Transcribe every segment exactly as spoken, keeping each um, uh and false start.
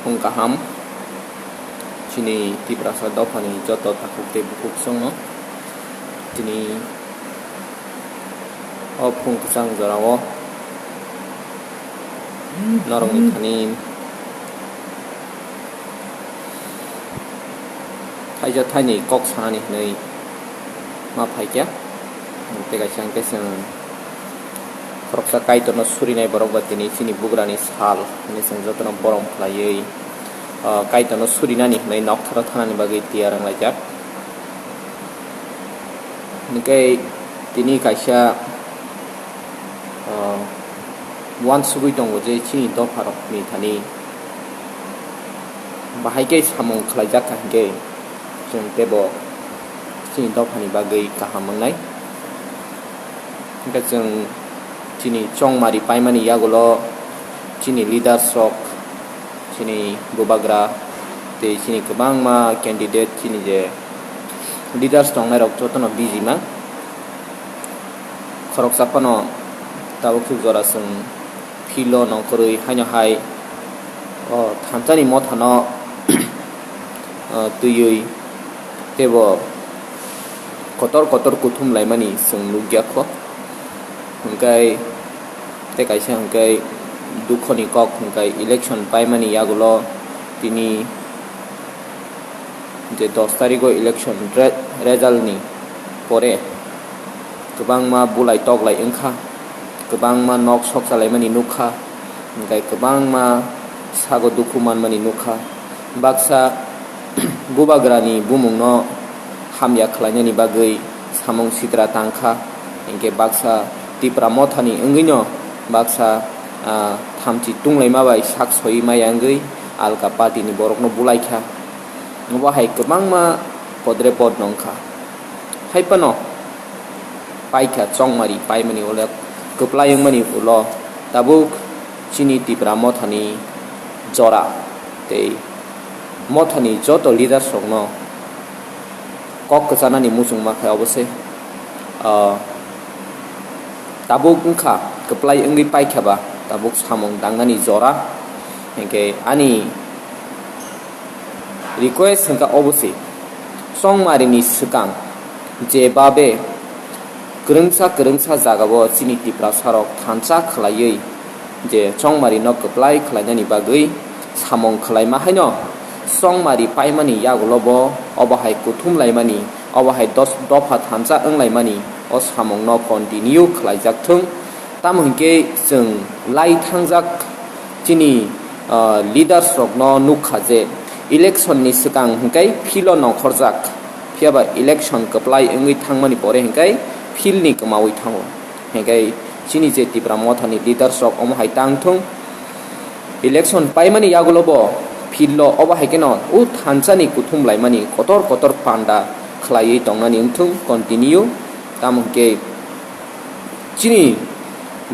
Phung kaham, chini Tiprasa dophani joto takhuk tei bukhuk chwngno. Chini o phung kwchang jorao norokni thani thaisa thaini kok sanani hwnwi ma phaikha. Tei kaisa hwnkhe chwng khoroksa Kaitorno surinai borok ba tini chini bugrani sal hwnwi chwng jotono borom khlaiwi, ah, Kaitorno surinani hwnwi noktharo thanani bagwi tiyar wnglaijak. Hwnkhe tini kaisa, ah, uansugwi tongo je chini dopharokni thani bahai khe samung khlaijak kha hwnkhe chwng teibo chini dophani bagwi kaham wngnai. Hwnkhe chwng chini chongmari paimani yagulo chini leaders rok, chini bubagra tei chini kwbangma candidate, chini je leaders tongnairok jotono bijima. Khoroksa phano tabuk jora chwng field-o nongkhorwi haino hai o thansani mothano, o, twiwi teibo kotor kotor kuthum laimani chwng nukya kho. Hwnkhe tei kaisa hwnkhe dukhoni kok hwnkhe election paimani yagulo tini je dos tarigo election re-, result ni pore kwbangma bulai toklai wngkha, kwbangma nok sok chalaimani nukha, hwnkhe kwbangma sago dukhu manmani nukha. Baksa bubagrani bumungno hamya khlainani bagwi samung sitra tangkha, hwnkhe baksa Tipra mothani wngwino baksa, ah, thamchi tunglaima bai sak sowi maya wngwi alka party ni borokno bulaikha. Obo hai kwbangma podre pod nongkha. Hai phano paikha chongmari paimani ulo kwplai wngmani ulo tabuk chini Tipra mothani jora tei mothani joto leaders rokno kok kwchanani muchungma khe obo se, ah, tabuk wngkha kwplai wngwi paikha ba tabuk samung dangnani jora. Hinkhe ani request hwnkha obo se, chongmarini swkang je babe kwrwngsa kwrwngsa jagao chini Tiprasarok thansa khlaiwi je chongmarino kwplai khlainani bagwi samung khlaima haino chongmari paimani yagulobo obo hai kuthum laimani, obo hai dos-, dopha thansa wnglaimani o samungno continue khlaijak thung. Tamo hinkhe chwng lai thangjak chini, ah, leaders rokno nukha je election ni swkang hinkhe field-o nongkhorjak, phiyaba election kwplai wngwi thangmani pore hinkhe field ni kwmawi thango. Hinkhe chini je Tipra mothani leaders rok omo hai tang thung, election paimani yagulobo field-o obo hai kheno o thansani kuthum laimani kotor kotor panda khlaiwi tongnani wngthung continue. Tamo hinkhe chini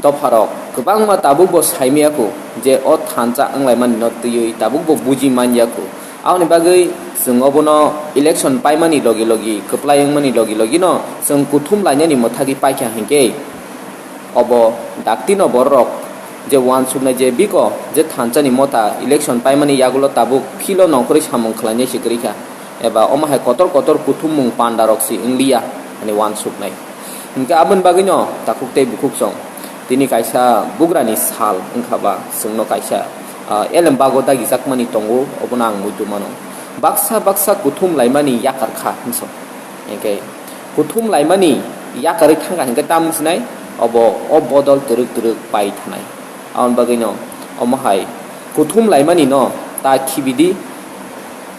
dopharok kwbangma tabukbo saimaya kho je o thansa wnglaimani no twiwi tabukbo buji manya kho. Aboni bagwi chwng obono election paimani logi logi, kwplai wngmani logi logi no chwng kuthum lainani mwthagwi paikha hinkhe obo daktino bororok je uansuknai je biko je thansani motha election paimani yagulo tabuk field-o nongkhorwi samung khlainai se kwrwi kha, eba omo hai kotor kotor kuthumung pandarok se wngliya hwnwi uansuknai. Hinkhe aboni bagwino takhuk tei bukhuk chwng tini kaisa bugrani sal wngkha ba chwngno kaisa, ah, elem bago dagijakmani tongo, obono ang muitu mano. Baksa baksa kuthum laimani yakar kha hinwi song. Hinkhe kuthum laimani yakarwi thangkha hinkhe tamni sinai obo o bodol twrwk twrwk pai thanai. Aboni bagwino omo hai kuthum laimani no ta khibidi.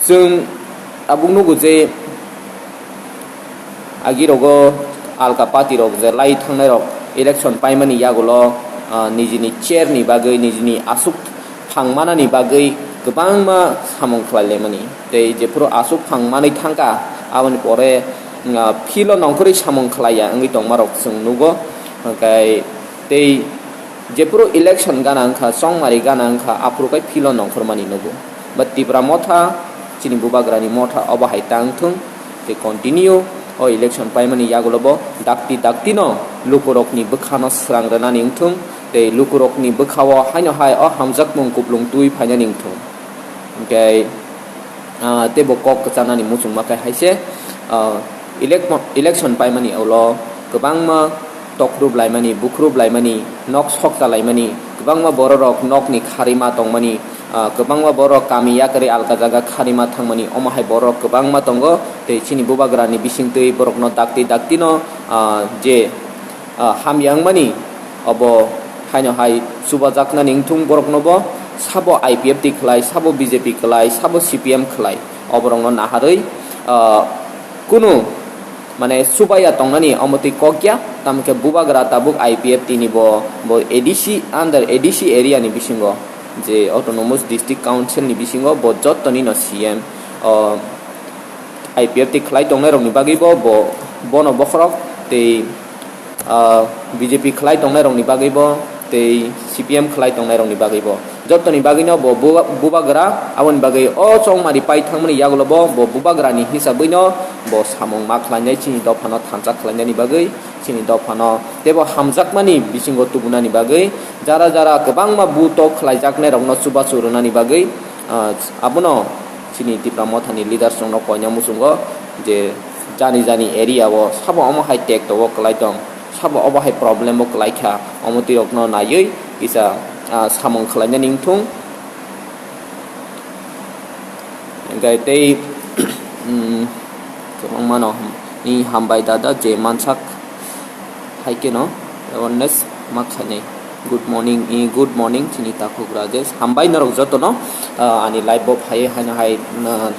Chwng tabuk nugo je agi rogo alka party rok je lai thangnai rok election paimani yagulo, ah, nijini chair ni bagwi, nijini aswk phang manani bagwi kwbangma samung khlai laimani. Tei jephuru aswk phang manwi thangkha, aboni pore, ah, field-o nongkhorwi samung khlaiya wngwi tongmarok chwng nugo. Hwnkhe tei jephuru election gana wngkha, chongmari gana wngkha, aphuru khe field-o nongkhormani nugo. But Tipra motha, chini bubagrani motha obo hai tang thung. Tei continue o election paimani yagulobo dakti daktino lukurokni bwkhano srang rwnani wngthung, tei lukurokni bwkhao haino hai o hamjakmung kuplung twi phainani wngthung. Hwnkhe, ah, teibo kok kwchanani muchungma khe hai se, ah, elec-, election paimani ulo kwbangma tokhrup laimani, bukhrup laimani, nok sokcha laimani, kwbangma bororok nokni kharima tongmani, ah, kwbangma borok kami yakarwi alka jaga kharima thangmani, omo hai borok kwbangma tongo. Tei chini bubagrani bisingtwi borokno dakti daktino, ah, je, ah, hamya wngmani, obo haino hai chubajaknani wngthung boroknobo, sabo I P F T khlai, sabo B J P khlai, sabo C P M khlai, oborokno naharwi, ah, kunu mane chubaya tongnani omo twi kok ya, tamo khe bubagra tabuk I P F T ni bo, bo A D C, under A D C area ni bisingo, je Autonomous District Council ni bisingo bo jottoni no C M, o, I P F T khlai tongnai rokni bagwi bo, bo, bono bokhorok tei, ah, B J P khlai tongnai rokni bagwi bo tei C P M khlai tongnai rokni bagwi bo, jottoni bagwino bo buba-, bubagra. Aboni bagwi o chongmari pai thangmani yagulo bo, bo bubagrani hisabwino bo samung ma khlainai, chini dophano thansa khlainani bagwi, chini dophano teibo hamjakmani bisingo tubunani bagwi, jara jara kwbangma buto khlaijaknai rokno chubachu rwnani bagwi, ah, abono chini Tipra Mothani leaders rokno koina muchungo je jani jani area o sabo omo hai tekto o kwlai tong, sabo obo hai problem o kwlai kha, omo twi rokno naiwi kisa, ah, samung khlainani wngthung. Hwnkhe tei, mm, kwbangmano ni hambai dada je mansak hai kheno awareness ma khainai. Good morning, i, good morning, chini takhuk Rajesh. Hambai norok jotono, ah, ani live bo phaiwi haino hai, ah,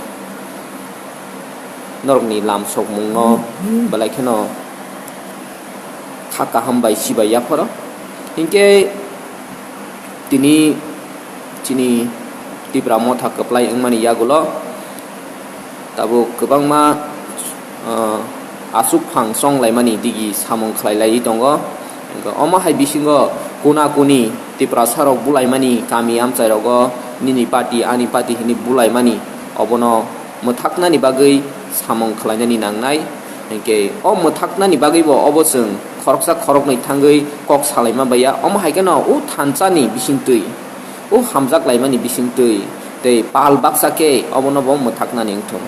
norokni lam sokmungno belai kheno kha kaham bai sibai yapharo. Hinkhe tini chini Tipra Motha kwplai wngmani yagulo tabuk kwbangma, ah, aswk phang chonglaimani digi samung khlailaiwi tongo. Hwnkhe omo hai bisingo kuna kuni Tiprasa rok bulaimani, kami amchai rogo nini party ani party hinwi bulaimani, obono mwthaknani bagwi samung khlainani nangnai. Hinkhe o mwthaknani bagwi bo obo chwng khoroksa khoroknwi thangwi kok salaima baiya. Omo hai kheno o thansani bisingtwi, o hamjak laimani bisingtwi tei pal baksa khe obono bo mwthaknani wngthung.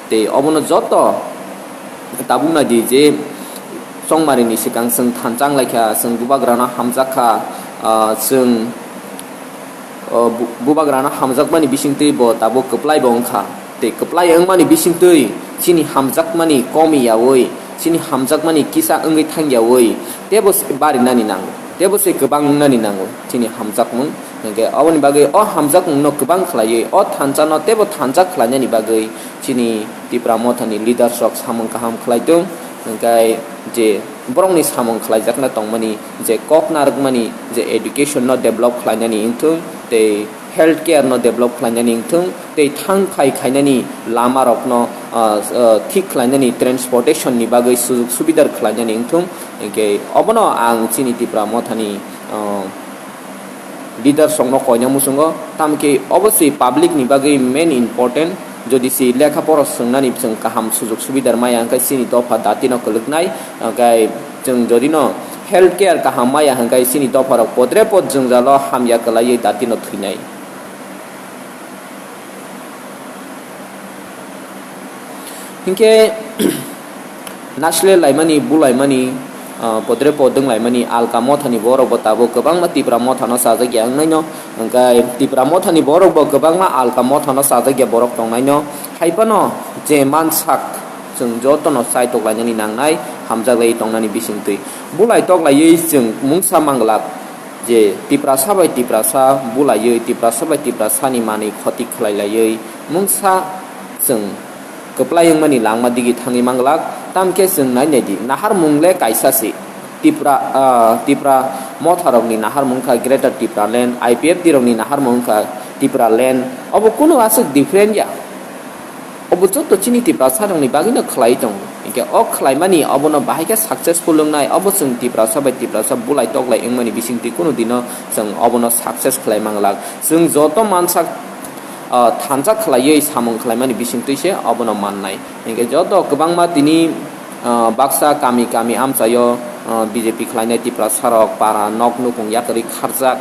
Tei obono joto tabuk nai di je chongmarini swkang chwng thansa wng lai kha, chwng bubagrano hamjak kha, ah, chwng o bu-, bubagrano hamjakmani bisingtwi bo tabuk kwplai bo wngkha. Tei kwplai wngmani bisingtwi chini hamjakmani komi yaui, chini hamjakmani kisa wngwi thang yaui, tebo se barinani nango, tebo se kwbang wngnani nango chini hamjakmung. Hwnkhe aboni bagwi o hamjakmungno kwbang khlaiwi o thansano tebo thansa khlainani bagwi chini Tipra Mothani leaders rok samung kaham khlai tong. Hwnkhe je borokni samung khlaijakna tongmani, je kok narwkmani, je education no develop khlainani wngthung, tei health care no develop khlainani wngthung, tei thang phai khainani lama rokno, ah, ah, thik khlainani, transportation ni bagwi sujok subidar khlainani wngthung. Hinkhe obono ang chini Tipra Mothani, ah, leaders rokno koina muchungo, tamokhe oboswi public ni bagwi main important. Jodi si lekha pora swngnani chwng kaham sujok subidar maya, hwnkhe chini dopha dati no kwlwknai, hwnkhe chwng jodi no health care kaham maya, hwnkhe chini dopha rok podre pod jwngjalo hamya kwlaiwi dati no thwinai. Hinkhe nasle laimani, bulaimani, ah, podre podwng laimani Alka Mothani borok bo tabuk kwbangma Tipra Mothano chajak ya wngnaino. Hwnkhe Tipra Mothani borok bo kwbangma Alka Mothano chajak ya borok tongnaino. Haiphano je mansak chwng jotono chaitok lainani nangnai, hamjak lai tongnani bisingtwi. Bulai tok laiwi chwng mungsa manglak je Tiprasa bai Tiprasa bulaiwi, Tiprasa bai Tiprasani manwi khoti khlai laiwi mungsa chwng kwplai wngmani langma digi thangwi manglak. Tamkhe chwng nai nai di, naharmung le kaisa se. Tipra, ah, Tipra Motha rokni naharmung wngkha Greater Tipraland, I P F T rokni naharmung wngkha Tipraland. Obo kunu aswk different ya. Obo joto chini Tiprasa rokni bagwino khlai tongo. Hinkhe o khlaimani obono bahai khe successful wngnai, obo chwng Tiprasa bai Tiprasa bulai toklai wngmani bisingtwi kunu dino chwng obono success khlai manglak. Chwng joto mansak, ah, thansa khlaiwi samung khlaimani bisingtwi se obono mannai. Hinkhe joto kwbangma tini, ah, baksa kami kami amchaio, ah, B J P khlainai Tiprasa rok para nok nukung yakarwi kharjak.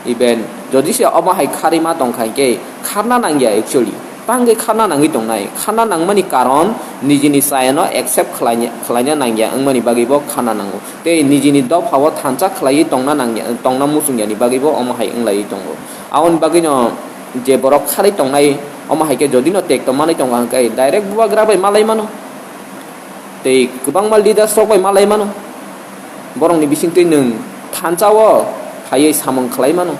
Even jodi se omo hai kharwi ma tong kha hwnkhe kharna nangya actually. Tangwi kharna nangwi tongnai. Kharna nangmani karon nijini chayano accept khlaina, khlaina nangya wngmani bagwi bo kharna nango. Tei nijini dophao thansa khlaiwi tongna nangya, tongna muchungyani bagwi bo omo hai wnglaiwi tongo. Aboni bagwino je borok kharwi tongnai, omo hai khe jodino tekto manwi tongkha hwnkhe direct bubagra bai malai mano. Tei kwbangma leaders rok bai malai mano. Borokni bisingtwi nwng thansa-o phaiwi samung khlai mano.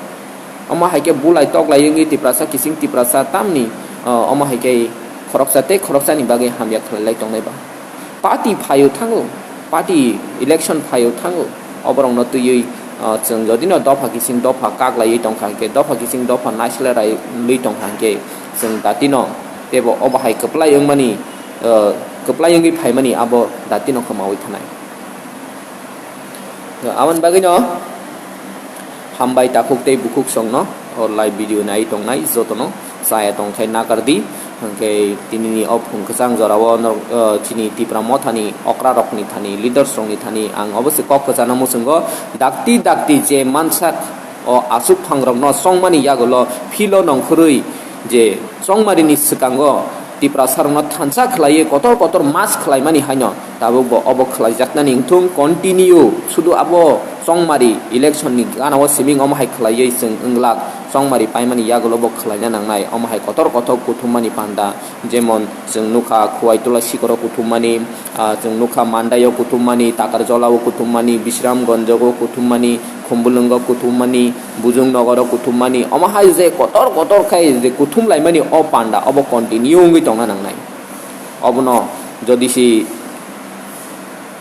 Omo hai khe bulai toklai wngwi Tiprasa kising Tiprasa tamni, o, omo hai khe khoroksa tei khoroksani bagwi hamya khlai lai tongnai ba. Party phaio thango, party election phaio thango. O borokno twiwi, o, chwng jodino dopha kising dopha kaklaiwi tongkha hwnkhe, dopha kising dopha naislai raiwi tongkha hwnkhe, chwng datino teibo obo hai kwplai wngmani, o, kwplai wngwi phaimani abo datino kwmawi thanai. Aboni bagwino hambai takhuk tei bukhuk songno o live video nai tongnai jotono chaya tongkhai nakardi. Hwnkhe tinini o phung kwchang jorao norok, o, chini Tipra Mothani okrarokni thani, leaders rokni thani ang obo se kok kwchana muchungo, dakti dakti je mansak o aswk phangrokno chongmani yagulo philo nongkhorwi je chongmarini swkango Tiprasarokno thansa khlaiwi kotor kotor mas khlaimani haino tabukbo obo khlaijaknani wngthung, continue sudu abo chongmari election ni ganao siming omo hai khlaiwi chwng wnglak chongmari paimani yagulo bo khlaina nangnai omo hai kotor kotor kuthummani panda. Jemon, chwng nukha Khowai Tola Sikoro kuthummani, ah, chwng nukha Mandai o kuthummani, Takarjola o kuthummani, Bisramganj o kuthummani, Khumbulwng o kuthummani, Bujung Nogor o kuthummani, omo hai je kotor kotor khai je kuthum laimani o panda obo continue wngwi tongna nangnai. Obono jodi si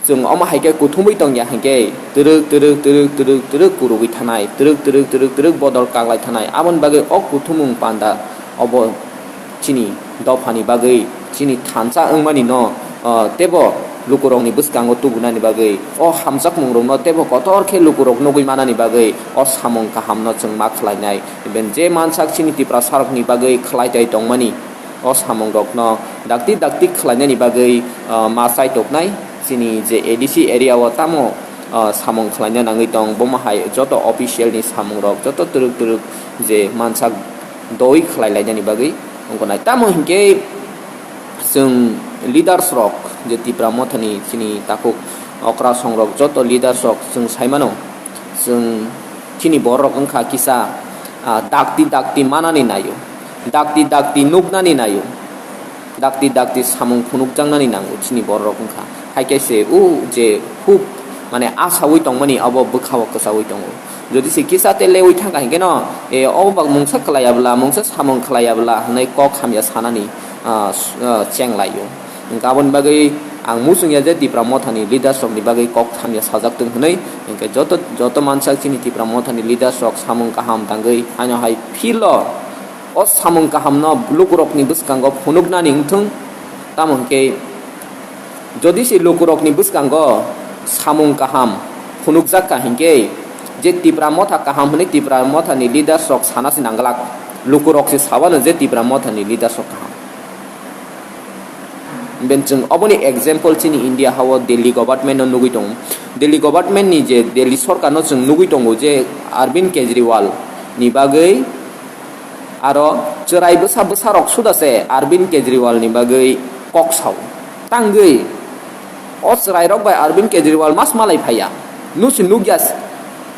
chwng omo hai khe kuthumwi tongya hinkhe twrwk twrwk twrwk twrwk twrwk kurugwi thanai, twrwk twrwk twrwk twrwk bodol kaklai thanai. Aboni bagwi o kuthumung panda obo chini dophani bagwi, chini thansa wngmani no, ah, teibo lukurokni bwskango tubunani bagwi, o hamjakmungrokno teibo kotor khe lukurok nugwi manani bagwi o samung kahamno chwng ma khlainai. Even je mansak chini Tiprasarokni bagwi khlai tai tongmani, o samungrokno dakti dakti khlainani bagwi, ah, ma chaitoknai. Chini je A D C area o tamo, ah, samung khlaina nangwi tong, bomo hai joto official ni samungrok joto twrwk twrwk je mansak doi khlai lainani bagwi wngkha nai. Tamo hinkhe chwng leaders rok je Tipra Mothani chini takhuk okra songrok joto leaders rok chwng sai mano, chwng chini borok wngkha kisa, ah, dakti dakti manani naio, dakti dakti nuknani naio, dakti dakti samung phunukjaknani nango chini borok wngkha. Hai khe se o je hub mane asaui tongmani abo bwkhao kwchaui tongo. Jodi se kisa te leui thangkha hinkhe no, e, obo ba mungsa khlaiya bwla, mungsa samung khlaiya bwla hwnwi kok hamya sanani, ah, s-, ah, chenglaio. Hinkhe aboni bagwi ang muchungya je Tipra Mothani leaders rokni bagwi kok hamya sajak tong hwnwi. Hinkhe joto, joto mansak chini Tipra Mothani leaders rok samung kaham tangwi haino hai philo o samung kahamno lukurokni bwskango phunuknani wngthung. Tamo hinkhe jodi se lukurokni bwskango samung kaham phunukjak kha hinkhe, je Tipra Motha kaham hwnwi Tipra Mothani leaders rok sana se nangglak, lukurok se sabano je Tipra Mothani leaders rok kaham. Ben chwng oboni example chini India hao Delhi government no nugui tongo. Delhi government ni je Delhi sorkar no chwng nugui tongo je Arvind Kejriwal ni bagwi aro chwrai bwsa bwsa rok suda se Arvind Kejriwal ni bagwi kok sao. Tangwi o chwrai rok bai Arvind Kejriwal mas malai phaiya. Nusi nugya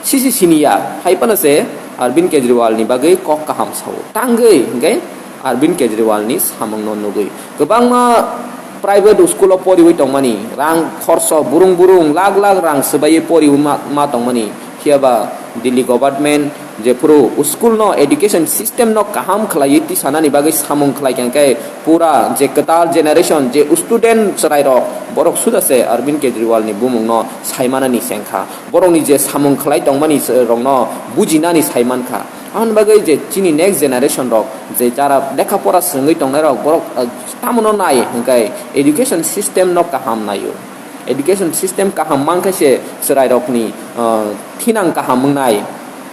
sisi siniya hai phano se Arvind Kejriwal ni bagwi kok kaham sao. Tangwi hinkhe Arvind Kejriwal ni samung no nugwi kwbangma private school o poriwi tongmani, rang khorso burung burung lakh lakh rang swbaiwi poriwi ma, ma tongmani, phiyaba Delhi government jephuru school no education system no kaham khlaiwi tisanani bagwi samung khlai kha, hinkhe pura je kwtal generation je student chwrai rok borok suda se Arvind Kejriwal ni bumung no saimanani chengkha, borokni je samung khlai tongmani rokno bujinani saimankha. Aboni bagwi je chini next generation rok je jara lekha pora swrwngwi tongnai rok borok, ah, tamono nai hinkhe education system no kaham naio. Education system kaham mankhe se chwrai rokni, ah, thinang kaham wngnai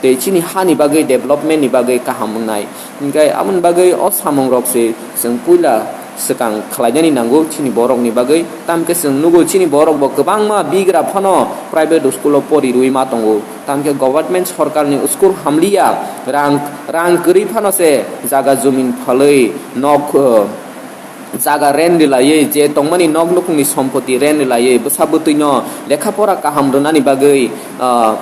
tei chini hani bagwi development ni bagwi kaham wngnai. Hinkhe aboni bagwi o samung rok se chwng puila swkang khlainani nango chini borok ni bagwi. Tamkhe chwng nugo chini borok bo kwbangma bigra phano private school o pori rwi ma tongo. Tamkhe government sorkarni school hamliya, rang, rang kwrwi phano se jaga jumin phalwi nok, uh, jaga rent rilaiwi, je tongmani nok nukhungni sompoti rent rilaiwi, bwsa bwtwino lekha pora kaham rwnani bagwi, uh,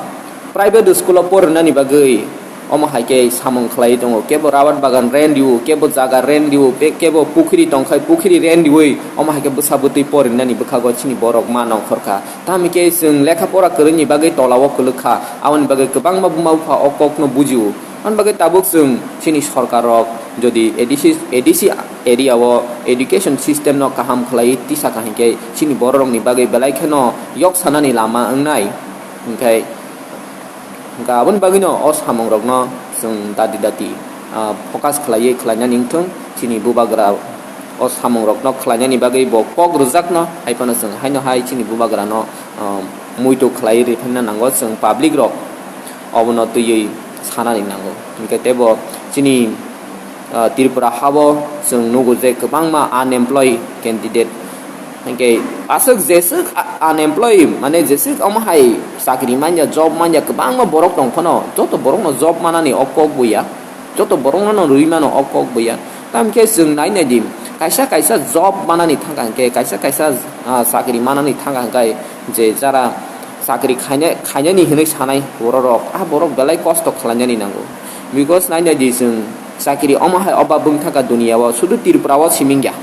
private school o porinani bagwi, omo hai khe samung khlai tongo. Kebo rabar bagan rent rio, kebo jaga rent rio, pe-, kebo pukhiri tongkhai pukhiri rent riwi, omo hai khe bwsa bwtwi porinani bwkhago chini borok ma nongkhor kha. Tamni khe chwng lekha pora kwrwini bagwi tola o kwlwk kha, aboni bagwi kwbangma buma bupha o kokno bujio. Aboni bagwi tabuk chwng chini sorkar rok jodi A D C, A D C area o education system no kaham khlai tisa kha hinkhe chini borok rokni bagwi belai kheno yok sanani lama wngnai. Hinkhe, hinkhe aboni bagwino o samung rokno chwng dati dati, ah, focus khlaiwi khlainani wngthung chini bubagra o samung rokno khlainani bagwi bo kok rwjakno hai phano chwng haino hai chini bubagrano, ah, muitu khlai riphaina nango chwng public rok obono twiwi sanani nango. Hinkhe teibo chini, ah, Tripura hao chwng nugo je kwbangma unemployed candidate. Hinkhe aswk jeswk a-, unemployed mane jeswk omo hai chakri manya, job manya kwbangma borok tong phano joto borokno job manani o kok buya. Joto borokno no rwi mano o kok buya. Tamkhe chwng nai nai di, kaisa kaisa job manani thangkha hinkhe, kaisa kaisa, ah, chakri manani thangkha hinkhe, je jara chakri khaina-, khainani hinwi sanai bororok, ah, borok belai kosto khlainani nango. Because nai nai di chwng chakri omo hai obab wng thangkha duniya o, sudu Tripura o siming ya.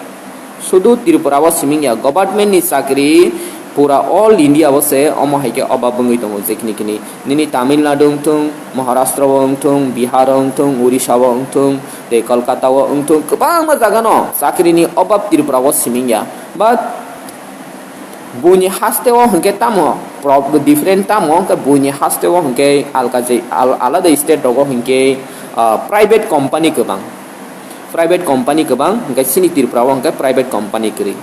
Sudu Tripura o siming ya, government ni chakri pura all India o se omo hai khe obab wngwi tongo, je khini khini nini Tamil Nadu wngthung, Maharashtra o wngthung, Bihar o wngthung, Orissa o wngthung, tei Kolkata o wngthung, kwbangma jaga no chakri ni obab Tripura o siming ya. But buini haste o hwnkhe tamo prob-, different tamo, hwnkhe buini haste o hwnkhe alka je, al-, alada state rogo hwnkhe, ah, private company kwbang. Private company kwbang, hwnkhe chini Tripura o hwnkhe private company kwrwi.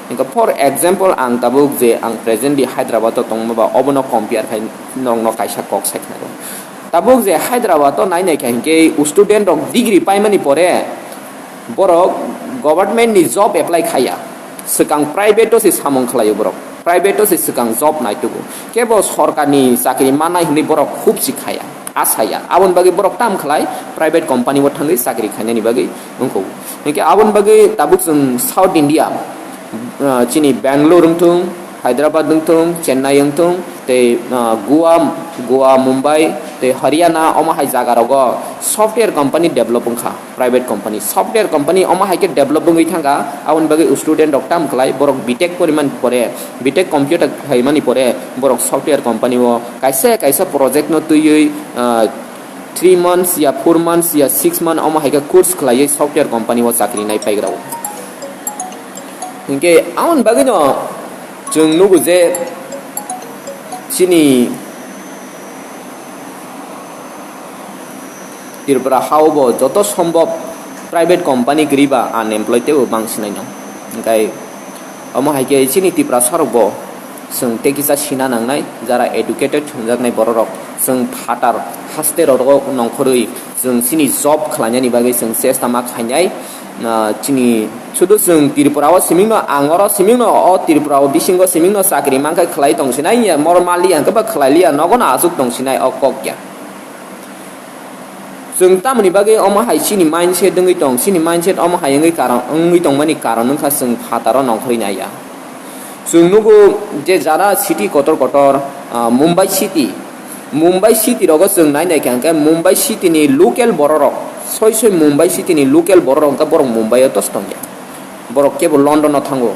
Hwnkhe for example, ang tabuk je ang presently Hyderabad o tongma ba, obono compare khai nokno kaisa kok sai khnago. Tabuk je Hyderabad o nai nai kha hinkhe student rok degree paimani pore borok government ni job apply khaiya, swkang private o se samung khlaio borok, private o se swkang job naitugo, kebo sorkar ni chakri manai hinwi borok khub si khaiya. Asaya. Aboni bagwi borok tam khlai private company o thangwi chakri khainani bagwi wngkho. Hinkhe aboni bagwi tabuk chwng South India, ah, chini Bangalore wngthung, Hyderabad wngthung, Chennai wngthung, tei, ah, Goa, Goa, Mumbai, tei Haryana omo hai jaga rogo software company develop wngkha, private company. Software company omo hai khe develop wngwi thangkha, aboni bagwi student rok tam khlai borok B Tech porimani pore, B Tech computer khlaimani pore borok software company o kaisa kaisa project no twiwi, ah, three months ya four months ya six month omo hai khe course khlaiwi software company o chakri nai paigra o. Hinkhe aboni bagwino chwng nugo je chini Tripura hao bo joto sombhob private company kwrwi ba unemployed teibo bangsinai no. Hinkhe omo hai khe chini Tiprasa rok bo chwng tei kisa sina nangnai, jara educated hwnjaknai borok rok chwng phatar haste rok nongkhorwi chwng chini job khlainani bagwi chwng chesta ma khainai. Ah, chini sudu chwng Tripura o siming no, ang oro siming no, o Tripura o bisingo siming no chakri mankha khlai tong sinai ya, moro mali ang khe ba khlai liya, nogo no aswk tong sinai o kok ya. Chwng tamoni bagwi omo hai chini mindset wngwi tong, chini mindset omo hai wngwi karon, wngwi tongmani karon wngkha chwng phataro nongkhorwi naiya. Chwng nugo je jara city kotor kotor, ah, Mumbai city, Mumbai city rogo chwng nai nai kha hwnkhe Mumbai city ni local bororok, soi soi Mumbai city ni local bororok hwnkhe borok Mumbai o tos tongya. Borok kebo London o thango,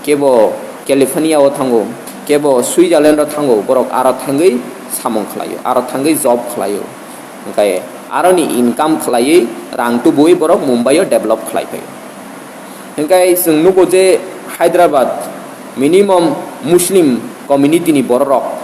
kebo California o thango, kebo Switzerland o thango, borok aro thangwi samung khlaio, aro thangwi job khlaio. Hwnkhe aroni income khlaiwi rang tubuwi borok Mumbai o develop khlai phaio. Hwnkhe chwng nugo je Hyderabad minimum Muslim community ni bororok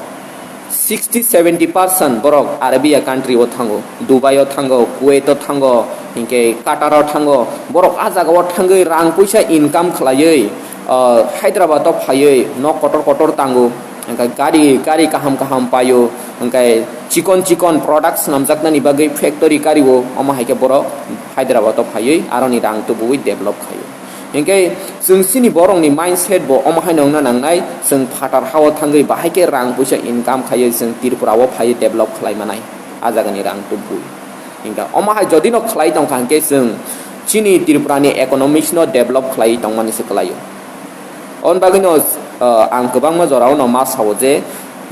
sixty seventy percent borok Arabia country o thango, Dubai o thango, Kuwait o thango, hinkhe Qatar o thango, borok a jaga o thangwi rang puisa income khlaiwi, ah, Hyderabad o phaiwi nok kotor kotor tango, hinkhe gari, gari kaham kaham paio, hinkhe chikon chikon products swnamjaknani bagwi factory kario, omo hai khe borok Hyderabad o phaiwi aroni rang tubuwi develop khaio. Hinkhe chwng chini borokni mindset bo omo haino wngna nangnai, chwng phatar hao thangwi bahai khe rang puisa income khaiwi chwng Tripura o phaiwi develop khlai manai, a jagani rang tubui. Hinkhe omo hai jodi no khlai tongkha hinkhe chwng chini Tripura ni economics no develop khlai tongmani se kwlaio. Oboni bagwino, uh, ang kwbangma jorao no ma sao je,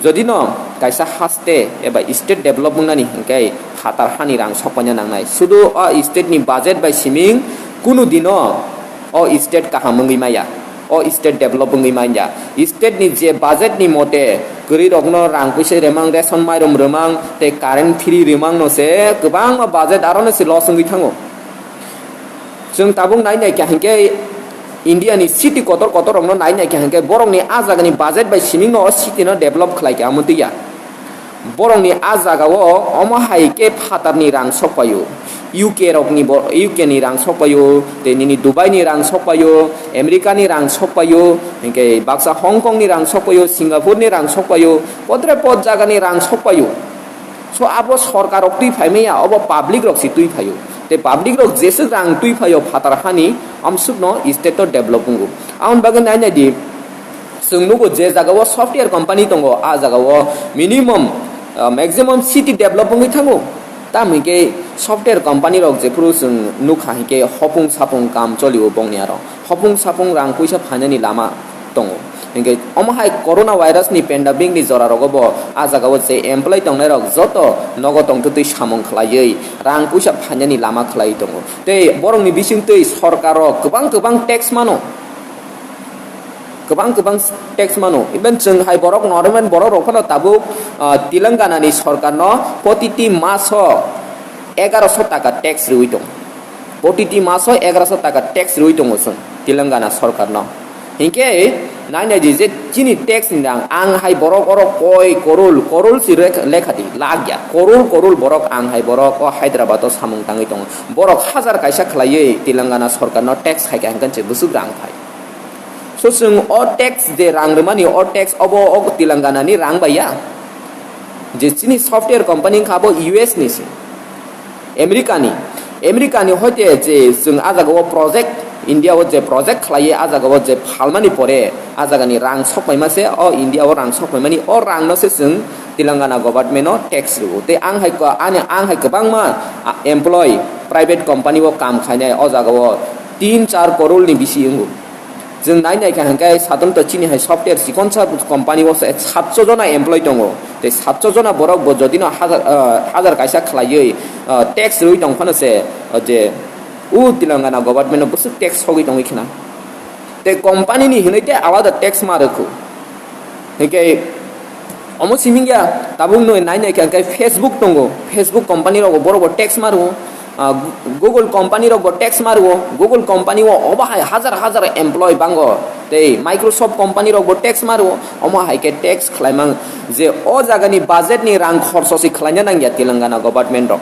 jodi no kaisa haste eba state develop wngnani hinkhe phatar hani rang sokpaina nangnai. Sudu o state ni budget bai siming kunu dino o state kaham wngwi maya, o state develop wngwi manya. State ni je budget ni mote kwrwi rokno rang puisa remang, ration mairum remang tei current free remang no se kwbangma budget aro no se loss wngwi thango. Chwng tabuk nai nai kha hinkhe India ni city kotor kotor rokno nai nai kha hinkhe borokni a jagani budget bai siming no o city no develop khlai kha, amo twiya. Borokni a jagao omo hai khe phatarni rang sokpaio, U K rokni bo-, U K ni rang sokpaio, tei nini Dubai ni rang sokpaio, America ni rang sokpaio, hinkhe baksa Hong Kong ni rang sokpaio, Singapore ni rang sokpaio, potre pot jagani rang sokpaio. So abo sorkar rok twi phai maya, obo public rok si twi phaio. Tei public rok jeswk rang twi phaio phatar hani, amsukno state o develop wngo. Aboni bagwi nai nai di, chwng nugo je jagao software company tongo, a jagao minimum, uh, maximum city develop wngwi thango. Tamo hinkhe software company rok jephuru chwng nukha hinkhe hopung sapung kam cholio bongni aro. Hopung sapung rang puisa phainani lama tongo. Hinkhe omo hai corona virus ni pandemic ni jora rogo bo a jagao je employee tongnai rok joto nogo tongtwtwi samung khlaiwi rang puisa phainani lama khlaiwi tongo. Tei borokni bisingtwi sorkaro kwbang kwbang tax mano. Kwbang kwbang tax mano. Even chwng hai borok normal borok rok phano tabuk, ah, Telangana ni sorkarno protiti maso egaroso taka tax riwi tongo. Protiti maso egaroso taka tax riwi tongo chwng Telangana sorkarno. Hinkhe nai nai di je chini tax ni rang, ang hai borok oro koi korol, korol si rek-, lekha di, lakh ya. Korol korol borok ang hai borok o Hyderabad o samung tangwi tongo. Borok hajar kaisa khlaiwi Telangana sorkarno tax khai kha hinkhe se bwswk rang phai. So chwng o tax je rang rwmani, o tax obo o Telangana ni rang bai ya. Je chini software company wngkha abo U S ni se. America ni, America ni hoite je chwng a jagao project, India o je project khlaiwi a jagao je phalmani pore a jagani rang sokpaima se, o India o rang sokpaimani, o rang no se chwng Telangana government no tax rwo. Tei ang hai ko-, ani, ang hai kwbangma, a, employee private company o kam khainai o jagao tin char korol ni bisi wngo. Chwng nai nai kha hinkhe satung to chini hai software chikonsa company o se satso jona employee tongo. Tei satso jona borok bo jodi no hajar, ah, hajar kaisa khlaiwi, ah, tax rwi tong phano se, ah, je u Telangana government no bwswk tax sogwi tongwi khna. Tei company ni hinwi tei alada tax ma rwkhu. Hinkhe omo simi ya, tabuk no nai nai kha hinkhe Facebook tongo, Facebook company rogo borok bo tax ma rwo. Ah, Gu-, Google company rok bo tax ma rwo, Google company o obo hai hajar hajar employee bango, tei Microsoft company rok bo tax ma rwo, omo hai khe tax khlaimang je o jagani budget ni rang khorso se khlaina nangya Telangana government rok.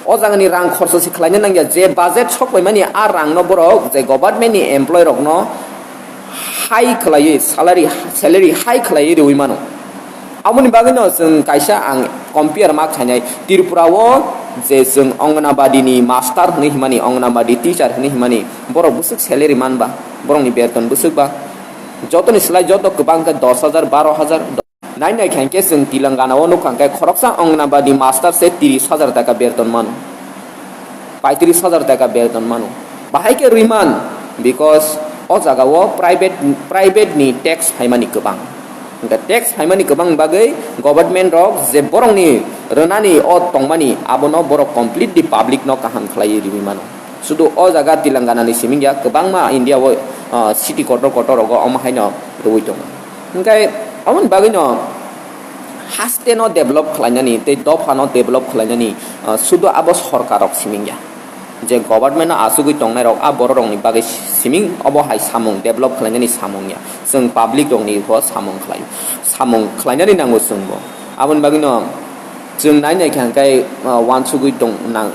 O jagani rang khorso se khlaina nangya, je budget sokpaimani a rang no borok je government ni employee rok no high khlaiwi salary, salary high khlaiwi rwi mano. Aboni bagwino chwng kaisa ang compare ma khainai, Tripura o je chwng Anganabadi ni master hwnwi himani, Anganabadi teacher hwnwi himani, borok bwswk salary man ba, borokni beton bwswk ba, jotoni slai joto kwbang khe dos hajar, baro hajar. Nai nai kha hinkhe chwng Telangana o nukha hinkhe khoroksa Anganabadi master se tris hajar taka beton mano. Paitris hajar taka beton mano. Bahai khe rwi man, because o jaga o private, private ni tax phaimani kwbang. Hinkhe tax phaimani kwbang bagwi government rok je borokni rwnani o tongmani abono borok completely public no kaham khlaiwi riwi mano. Sudu o jaga Telangana ni simi ya, kwbangma India o, ah, city kotor kotor rogo omo haino rwi tongo. Hinkhe aboni bagwino haste no develop khlainani tei dopha no develop khlainani, ah, sudu abo sorkar rok simi ya. Je government no achugwi tongnai rok, a borok rok ni bagwi siming obo hai samung develop khlainani samung ya. Chwng public rok ni bo samung khlai, samung khlainani nango chwng bo. Aboni bagwi no chwng nai nai kha hinkhe, ah, uansugwi tong nang,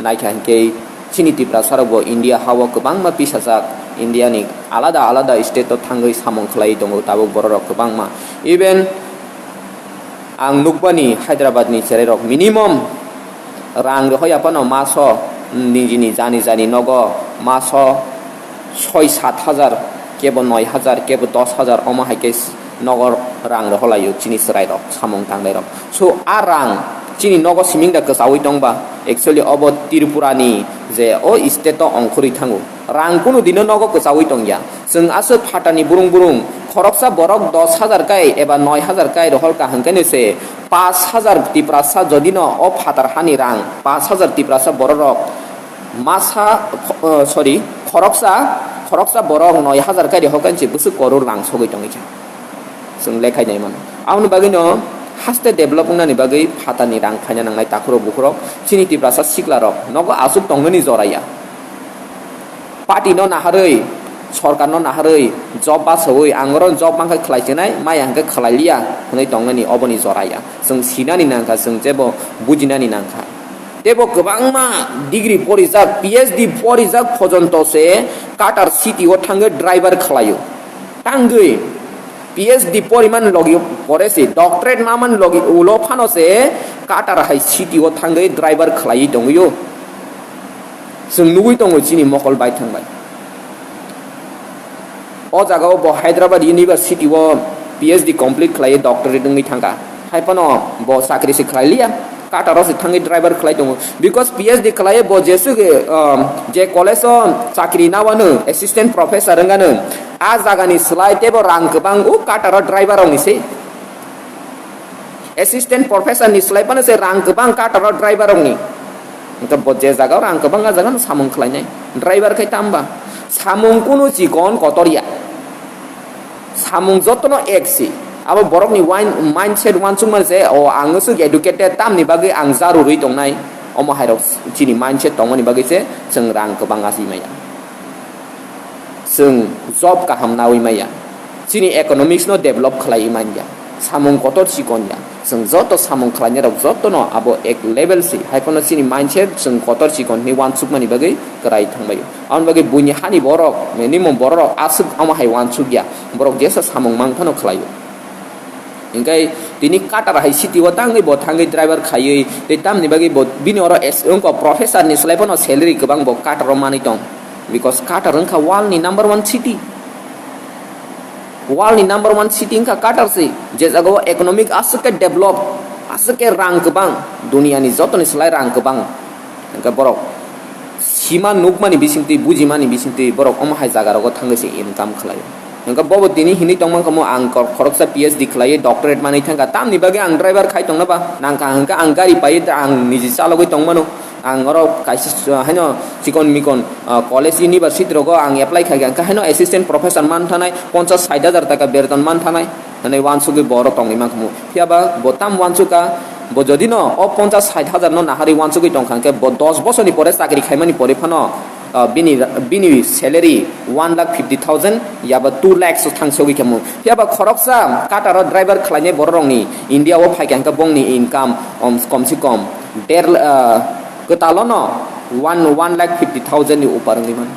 nai kha hinkhe chini Tiprasa rok bo India ha o kwbangma pisajak, India ni alada alada state o thangwi samung khlai tongo, tabuk borok rok kwbangma. Even ang nukbani Hyderabad ni cherai rok minimum rang rohoi aphano maso nijini jani jani nogo Maso soi sat hajar, kebo noi hajar, kebo dos hajar, omo hai khe nogo rang rohorlaio chini chwrairok, samung tangnairok. So, a rang chini nogo siming da kwchaui tongba, actually obo Tripurani je o state-o ongkhorwi thango. Rang kunu dino nogo kwchaui tongya. Chwng aswk phatani burung burung, khoroksa borok dos hajar kai eba noi hajar kai rohorkha hwnkhe se pas hajar Tiprasa jodino o phatar hani rang pas hajar Tiprasa bororok masa, kho-, eh, sorry, khoroksa, khoroksa borok noi hajar kai rohorkha se bwswk koror rang sogwi tongwi kha. Chwng lekhai nai mano. Aboni bagwino haste develop wngnani bagwi phatani rang phaina nangnai takhurok bukhurok chini Tiprasa siklarok nogo aswk tongmani joraya. Party no naharwi, sorkar no naharwi, job basawi, ang oro job mankha khlai chinai, maya hwnkhe khlai liya hwnwi tongmani oboni joraya. Chwng sinani nangkha, chwng jebo bujinani nangkha. Tebo kwbangma degree porijak, P H D porijak phojonto se Qatar city o thangwi driver khlaio. Tangwi P H D poriman logi pore se, doctorate maman logi ulo phano se Qatar hai city o thangwi driver khlaiwi tongwio. Chwng nugwi tongo chini mokol baithang bai. O jaga o bo Hyderabad University o P H D complete khlaiwi doctorate wngwi thangkha. Hai phano bo chakri se khlai liya, Qatar o se thangwi driver khlai tongo. Because P H D khlaiwi bo jeswk, um, je college o chakri nawano assistant professor wngano, a jagani slai tebo rang kwbang o Qatar o driver rokni se. Assistant professor ni slai phano se rang kwbang Qatar o driver rokni. Hwnkhe bo je jaga o rang kwbang, a jaga no samung khlainai. Driver khai tamba? Samung kunu chikon kotor ya. Samung jotono ek si. Abo borokni wine, mindset uansukmani se, "O, ang aswk educated, tamni bagwi ang jarurwi tongnai." Omo hairok chini mindset tongmani bagwi se chwng rang kwbang achai maya. Chwng job kaham nawi maya. Chini economics no develop khlaiwi manya. Samung kotor chikon ya. Chwng joto samung khlainai rok joto no abo ek level si. Hai phano chini mindset chwng kotor chikon hinwi uansukmani bagwi kwrai thangbaio. Aboni bagwi buini hani borok, minimum borok aswk omo hai uansuk ya. Borok jesa samung mang phano khlaio. Hingke tini Qatar hai city o tangwi bo thangwi driver khaiwi tei tamni bagwi bo bini oro es-, wngkha professor ni slai phano salary kwbang bo Qatar o manwi tong. Because Qatar wngkha world ni number one city. World ni number one city wngkha Qatar se, je jaga o economic aswk khe develop, aswk khe rang kwbang, duniya ni joto ni slai rang kwbang. Hingke borok sima nukmani bisingtwi, bujimani bisingtwi borok omo hai jaga rogo thangwi se income khlaio. Hingke bobo tini hinwi tongma kamo ang kor-, khoroksa P H D khlaiwi doctorate manwi thangkha, tamni bagwi ang driver khai tongno ba nangkha hingke ang gari paiwi ta ang niji chalogwi tongmano. Ang oro kaisa s-, haino chikon mikon, ah, college university rogo ang apply khaikha hingke haino assistant professor manthanai, ponchas sait hajar taka berton manthanai. Hwnwi uansugwi bo oro tongwi mankha mu. Phiya ba bo tam uansukha, bo jodi no o ponchas sait hajar no naharwi uansugwi tongkha hwnkhe bo dos bosorni pore chakri khaimani pore phano, ah, bini, bini salary one lakh fifty thousand yaba two lakhs thang sogwi kha mu. Phiya ba khoroksa Qatar o driver khlainai bororokni India o phaikha hwnkhe bongni income, om, kom se kom der, ah, kwtalo no one, one lakh fifty thousand ni upar wngwi mano.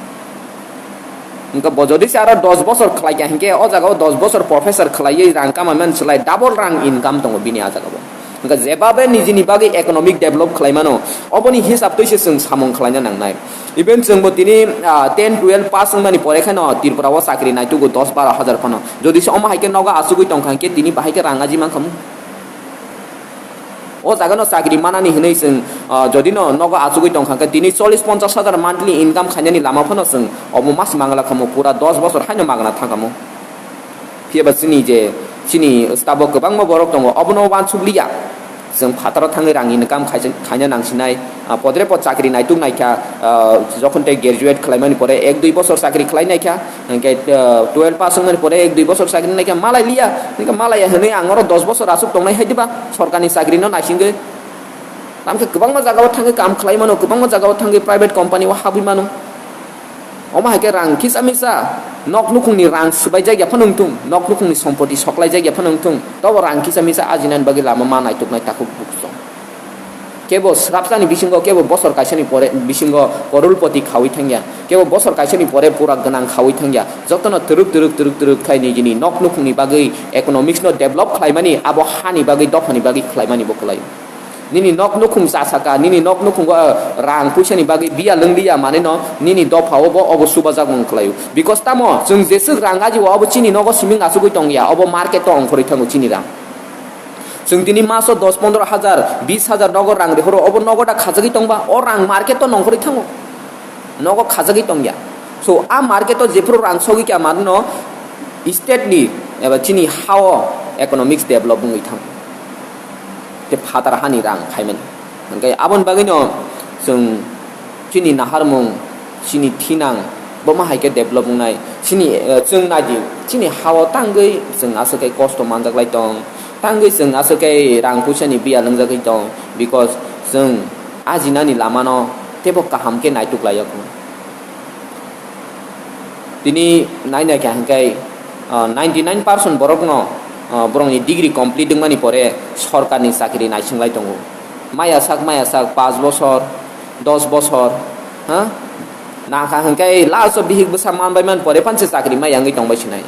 Hingke bo jodi se aro dos bosor khlai kha, hingke o jaga o dos bosor professor khlaiwi rang kamai man slai double rang income tongo bini a jaga o. Hingke jebabe nijini bagwi economic develop khlai mano, oboni hisab twi se chwng samung khlaina nangnai. Even chwng bo tini, ah, ten twelve pass wngmani pore kheno Tripura o chakri naitugo dos baro hajar phano. Jodi se omo hai khe nogo achugwi tongkha, hingke tini bahai khe rang aji mankha mu. O jaga no chakri manani hinwi chwng, ah, jodi no nogo achugwi tongkha khe tini chollish ponchash hajar monthly income khainani lama phano chwng obo mas mangla khamu pura dos bosor haino magna thangkhamu. Phiya ba chini je, chini tabok kwbangma borok tongo, obono uansuk liya. Chwng phataro thangwi rang income khaisa-, khaina nangsinai. Ah, podre pod chakri naituk naikha, ah, jokhon tei graduate khlaimani pore ek dui bosor chakri khlai naikha, hingke, ah, twelve pass wngmani pore ek dui bosor chakri naikha, malai liya, hingke malai ya hwnwi ang oro dos bosor aswk tongnai hai diba, sorkarni chakri no naisingwi. Tamkhe kwbangma jaga o thangwi kam khlai mano, kwbangma jaga o thangwi private company o habwi mano. Omo hai khe rang kisa misa nok nukhungni rang swbaijak ya phano wngthung, nok nukhungni sompoti soklaijak ya phano wngthung, tobo rang kisa misa ajinani bagwi lama ma naituknai takhuk bukhuk. Kebo swrapsani bisingo, kebo bosor kaisani pore bisingo korulpoti khaui thangya, kebo bosor kaisani pore pura gwnang khaui thangya, jotono twrwk twrwk twrwk twrwk khai nijini nok nukhungni bagwi, economics no develop khlaimani, abo hani bagwi, dophani bagwi khlaimani bo kwlai. Nini nok nukhung chasaka, nini nok nukhungo, ah, rang puisani bagwi biya lwngdiya manwino nini dophao bo obo subajak wng khlaio. Because tamo chwng jeswk rang ajiwo obo chini nogo siming asugwi tongya, obo market-o ongkhorwi thango chini rang. Chwng tini maso dos pondro hajar, bis hajar nogo rang rihoro, obo nogo da khajagwi tongba, o rang market-o nongkhorwi thango. Nogo khajagwi tongya. So, a market-o jephuru rang sogwi kha manwino state-ni eba chini ha-o economics develop wngwi thango. Tei phatar hani rang phaimani. Hwnkhe aboni bagwino chwng chini naharmung, chini thinang, bo ma hai khe develop wngnai. Chini, eh, chwng naidi, chini ha-o tangwi chwng aswk khe kosto manjak lai tong, tangwi chwng aswk khe rang puisani biya lwngjagwi tong, because chwng ajinani lamano teibo kaham khe naituk lai ya kho. Tini nai nai kha hwnkhe, ah, ninety nine percent borokno, ah, borokni degree complete wngmani pore sorkarni chakri naising lai tongo. Maya sak, maya sak, paanch bosor, dos bosor, ha? Nangkha hwnkhe last o bihik bwsa manbai man pore phansi chakri maya wngwi tongbai sinai.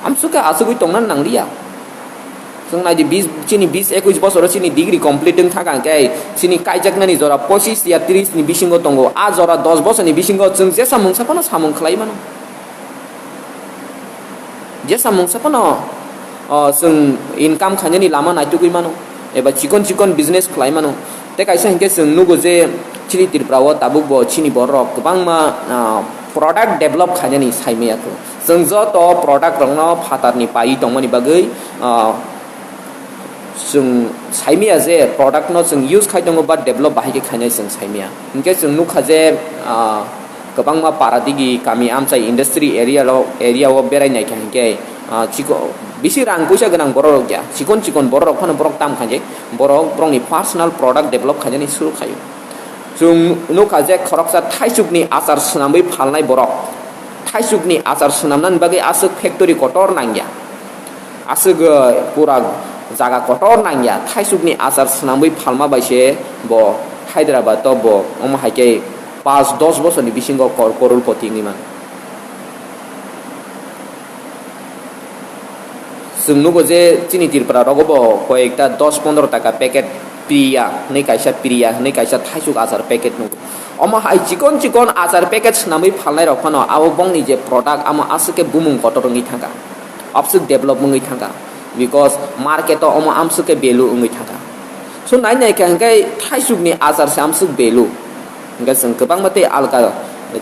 Amsukhe asugwi tongna nangliya. Chwng naidi bis, chini bis ekush bosoro chini degree complete wng thangkha hwnkhe chini kaijaknani jora pochis ya tris ni bisingo tongo. A jora dos bosorni bisingo chwng jesa mungsa phano samung khlai mano. Jesa mungsa phano, o, chwng income khainani lama naitugwi mano, eba chikon chikon business khlai mano. Tei kaisa hinkhe chwng nugo je chini Tripura o tabuk bo chini borok kwbangma, ah, product develop khainani saimaya kho. Chwng joto product rokno phatarni paiwi tongmani bagwi, ah, chwng saimaya je product no chwng use khai tongo ba develop bahai khe khainai chwng saimaya. Hinkhe chwng nukha je, ah, kwbangma para digi kami amchai industry area lo, area o berai naikha hinkhe, ah, chiko-, bisi rang puisa gwnang borok rok ya, chikon chikon borok rok phano borok tam khainai, borok borokni personal product develop khainani suru khaio. Chwng nukha je khoroksa thaisukni achar swnamwi phalnai borok. Thaisukni achar swnamnani bagwi aswk factory kotor nangya. Aswk, uh, pura jaga kotor nangya. Thaisukni achar swnamwi phalma bai se bo Hyderabad o bo omo hai khe paanch dos bosorni bisingo kor-, kororpoti wngwi mano. Chwng nugo je chini Tripura rogo bo koyekta dos pondro taka packet Priya hwnwi kaisa, Priya hwnwi kaisa thaisuk achar packet nugo. Omo hai chikon chikon achar packet swnamwi phalnai rok phano abo bongni je product amo aswk khe bumung kotor wngwi thangkha, abswk develop wngwi thangkha, because market o omo amswk khe value wngwi thangkha. So nai nai khe hwnkhe thaisukni achar se amswk value. Hwnkhe chwng kwbangma tei alka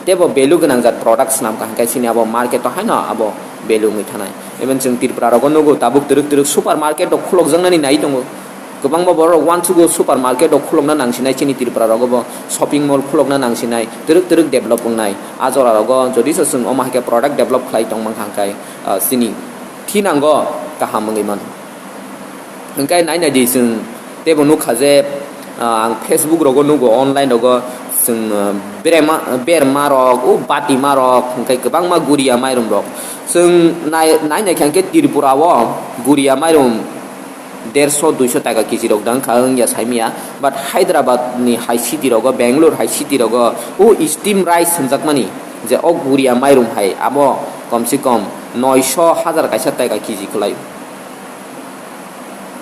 teibo value gwnang jat product swnamkha, hwnkhe chini abo market o haino abo value wngwi thanai. Even chwng Tripura rogo nugo tabuk twrwk twrwk super market rok khulokjaknani nai tongo. Kwbangma borok uansugo super market rok khulokna nangsinai, chini Tripura rogo bo shopping mall khulokna nangsinai, twrwk twrwk develop wngnai. A jora rogo jodi se chwng omo hai khe product develop khlai tongmang kha hwnkhe, ah, chini thinango kaham wngwi mano. Hwnkhe nai nai di chwng teibo nukha je, ah, ang Facebook rogo nugo, online rogo chwng, ah, berema, berma rok, o batima rok, hwnkhe kwbangma guria mairum rok. Chwng nai, nai nai kha hwnkhe Tripura o guria mairum derso duiso taka kg rok dang kha wngya saimaya, but Hyderabad ni hai city rogo, Bangalore hai city rogo o steam rice hwnjakmani je o guria mairum hai abo komse kom noisho hajar kaisa taka kg kwlai.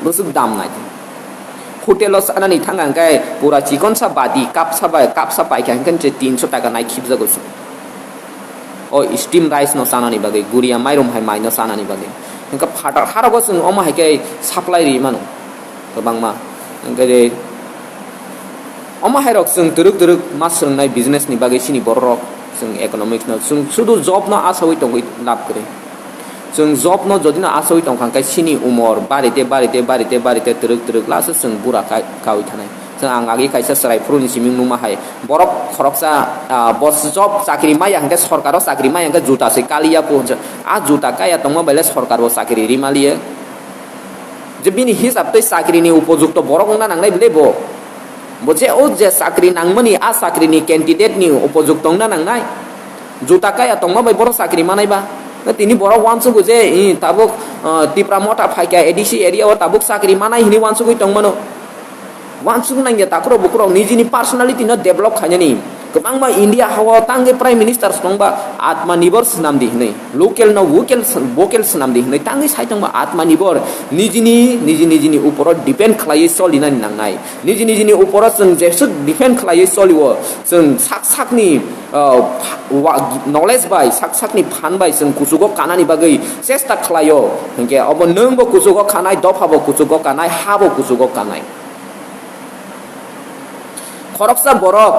Bwswk dam nai. Hotel o chanani thang hwnkhe pura chikonsa badi kapsa bai, kapsa paikha hwnkhe je tinso taka nai khibjago se. O steam rice no chanani bagwi, guria mairum hai mai no chanani bagwi. Hwnkhe phatar harogo chwng omo hai khe supply ri mano kwbangma. Hwnkhe je omo hai rok chwng twrwk twrwk ma swrwngnai business ni bagwi chini borok rok, chwng economics no, chwng sudu job no asawi tongwi lab kwrwi. Chwng job no jodi no asawi tongkha hwnkhe chini umor barite, barite, barite, barite twrwk twrwk last o chwng bura kai-, kawi thanai. Chwng ang agi kaisa chwrai phuru ni siming numa hai. Borok khoroksa, ah, bo job chakri maya hwnkhe sorkar o chakri maya hwnkhe juta se kaliya po hwnse. A juta kaya tongma bai le sorkar bo chakri ri maliya. Je bini hisab tei chakri ni upojukto borok wngna nangnai bile bo. Bo je o je chakri nangmani a chakri ni candidate ni upojukto wngna nangnai. Juta kaya tongma bai borok chakri manai ba. Tini borok uansugo je, i, tabuk, ah, Tipra Motha phaikha A D C area o tabuk chakri manai hinwi uansugwi tongmano. Uansuk nangya takhurok bukhurok nijini personality no develop khainani. Kwbangma India hao tangwi Prime Minister se tongba Atmanirbhar swnamdi hwnwi, local no vocal, vocal swnamdi hwnwi tangwi sai tongba Atmanirbhar, nijini, niji nijini uporo depend khlaiwi solinani nangnai. Niji nijini uporo chwng jeswk depend khlaiwi solio, chwng sak sakni, uh, wa-, knowledge bai, sak sakni phan bai chwng kuchugo kanani bagwi chesta khlaio, hinkhe obo nwngbo kuchugo kanai, dophabo kuchugo kanai, habo kuchugo kanai. Khoroksa borok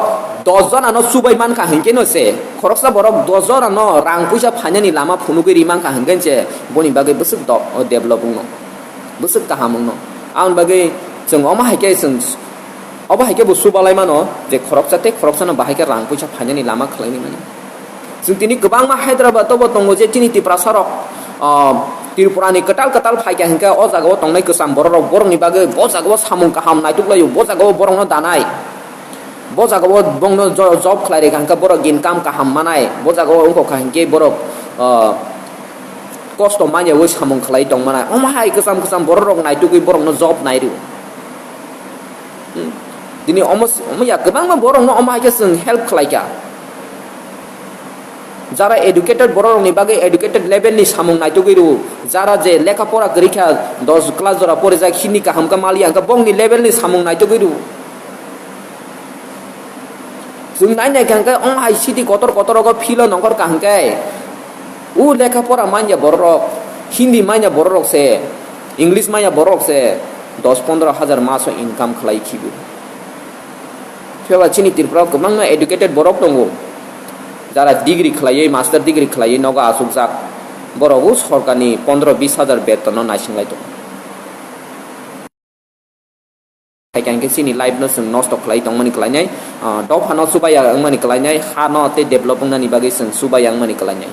dos jonano chubai mankha hinkhe no se, khoroksa borok dos jonano rang puisa phainani lama phunugwi ri mankha hinkhe se boni bagwi bwswk do-, develop wngno, bwswk kaham wngno. Aboni bagwi chwng omo hai khe chwng, obo hai khe bo chubalai mano je khoroksa tei khoroksano bahai khe rang puisa phainani lama khlainai mani. Chwng tini kwbangma Hyderabad o bo tongo je chini Tiprasa rok, ah, Tripura ni kwtal kwtal phai kha hinkhe o jaga o tongnai kwcham borok rok borok ni bagwi bo jaga o samung kaham naituk laio, bo jaga o borok no danai, bo jaga o bong no jo-, job khlai rikha hinkhe borok income kaham manai, bo jaga o wngkha hinkhe borok, ah, kosto manya wi samung khlai tong manai, omo hai kwcham kwcham borok rok naitugwi borok no job nai rw. Hmm. Tini omo, omo ya kwbangma borok no omo hai khe chwng help khlai kha. Jara educated borok rokni bagwi educated level ni samung naitugwi rw, jara je lekha pora kwrwi kha, dos class jora porijak, Hindi kaham khe maliya, hwnkhe bongni level ni samung naitugwi rw. Chwng nai nai kha hwnkhe, omo hai city kotor kotor rogo philo nongkhor kha hwnkhe, o lekha pora manya borok rok, Hindi manya borok rok se, English manya borok rok se, dos pondro hajar maso income khlai khibi. Phiya ba chini Tripura o kwbangma educated borok tongo, jara degree khlaiwi, master degree khlaiwi nogo achukjak, borok o sorkarni pondro bis hajar beton no naising lai tongo. Hai khe chini life no chwng nosto khlai tongmani kwlainai, ah, dophano chubaya wngmani kwlainai, ha no tei develop wngnani bagwi chwng chubaya wngmani kwlainai.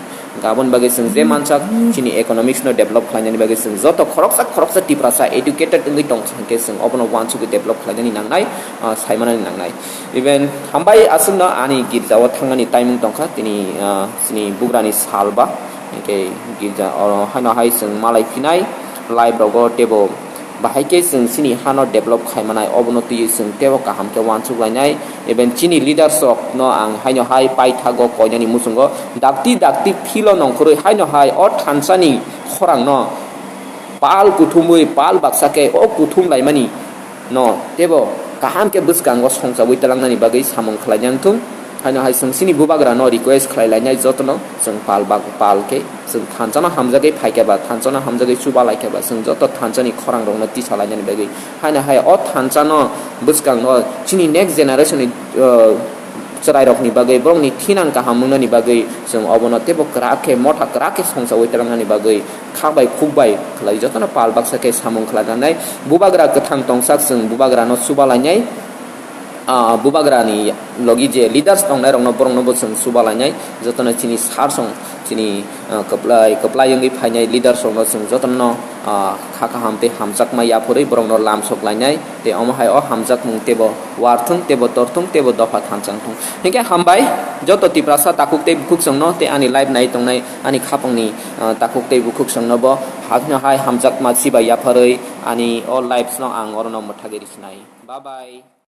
Aboni bagwi chwng je mansak chini economics no develop khlainani bagwi chwng joto khoroksa khoroksa Tiprasa educated wngwi tongkha hwnkhe chwng obono uansugwi develop khlainani nangnai, ah, saimanani nangnai. Even hambai aswkno ani girjao thangnani timing tongkha, tini, ah, chini bugrani sal ba, hwnkhe girja oro haino hai chwng malai phinai life rogo teibo bahai khe chwng chini hano develop khai manai, obono twiwi chwng teibo kaham khe uansuk lainai. Even chini leaders rok no ang haino hai paithago koinani muchungo dakti dakti philo nongkhorwi haino hai o thansani khorang no pal kuthumwi pal baksa khe o kuthum laimani no teibo kaham khe bwskango songchawi twlangnani bagwi samung khlai nang thung. Haino hai chwng chini bubagra no request khlai lainai jotono chwng pal bak-, pal khe chwng thansa no hamjagwi phai khe ba thansa no hamjagwi chuba lai khe ba chwng joto thansa ni khorang rok no tisa lainani bagwi. Haino hai o thansa no bwskango chini next generation ni, uh, chwrai rok ni bagwi borok ni thinang kaham wng nani bagwi chwng obono teibo kwrak khe motha kwrak khe songchawi twlang nani bagwi khak bai khuk bai khlai jotono pal baksa khe samung khlai nanai. Bubagra kwthang tongsak chwng bubagra no chuba lainai. Ah, bubagra ni logi je leaders tongnai rok no borok no bo chwng chuba lainai. Jotono chini sar song chini, ah, kwplai, kwplai wngwi phainai leaders rok no chwng jotono, ah, kha kaham tei hamjakma yaphurwi borok no lam sok lainai. Tei omo hai o hamjakmung teibo warthung teibo torthung teibo dopha thanchang thung. Hinkhe hambai joto Tiprasa takhuk tei bukhuk chwng no tei ani live nai tongnai ani khapang ni, ah, takhuk tei bukhuk chwng no bo hakno hai hamjakma chibai yapharwi ani o lives no ang oro no mwthagwi rwsinai. Bye bye.